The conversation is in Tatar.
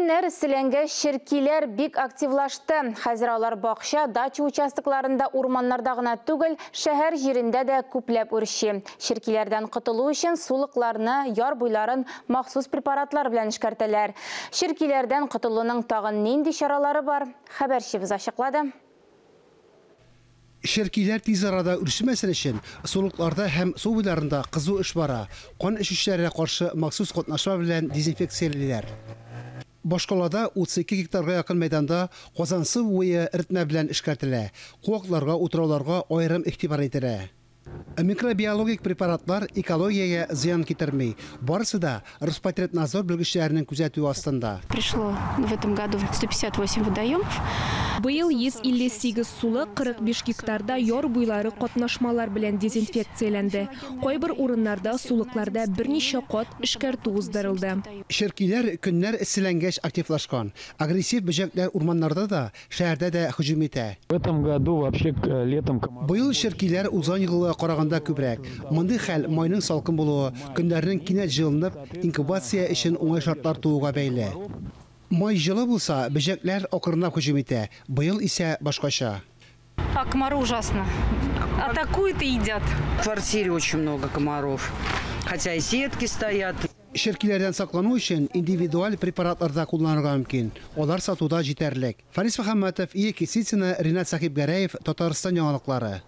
Көннәр эсселәнгәч, черкиләр бик активлашты. Хәзер алар бакча, дача участокларында, урманнарда гына түгел, шәһәр җирендә дә күпләп үрчи. Черкиләрдән котылу өчен сулыкларны, яр буйларын махсус препаратлар белән эшкәртәләр. Черкиләрдән котылуның тагын нинди чаралары бар? Хәбәрчебез ачыклады. Черкиләр тиз арада үрчемәсен өчен, сулыкларда һәм су буйларында кызу эш бара, кан эчүчеләргә каршы махсус катнашма белән дезинфекциялиләр. Башкалада 32 гектарга якын мәйданда Казансу буе эретмә белән эшкәртелә, куакларга, утрауларга аерым игътибар ителә. Микробиологик препаратлар экологиягә зыян китерми. Барысы да Роспотребнадзор белгечләренең күзәтүе астында. Пришло в этом году 158 водоемов. Быел 158 сулык, 45 гектарда яр буйлары катнашмалар белән дезинфекцияләнде. Кайбер урыннарда сулыкларда берничә кат эшкәртү уздырылды. Черкиләр көннәр эсселәнгәч активлашкан. Агрессив бөҗәкләр урманнарда да, шәһәрдә дә һөҗүм итә. В этом году вообще летом комаров. Быел черкиләр узган елгыга караганда күбрәк. Мондый хәл майның салкын булуы, көннәрнең кинәт җылынып, инкубация өчен уңай шартлар тууга бәйле. Май җылы булса, бөҗәкләр акрынлап һөҗүм итә, быел исә башкача. А комары ужасно. Атакуют и едят. В квартире очень много комаров. Хотя и сетки стоят. Черкиләрдән саклану өчен индивидуаль препаратлар да кулланырга мөмкин. Алар сатуда җитәрлек. Фарис Мөхәммәтов, Ия Кисицына, Ринат Сәхибгәрәев, Татарстан яңалыклары.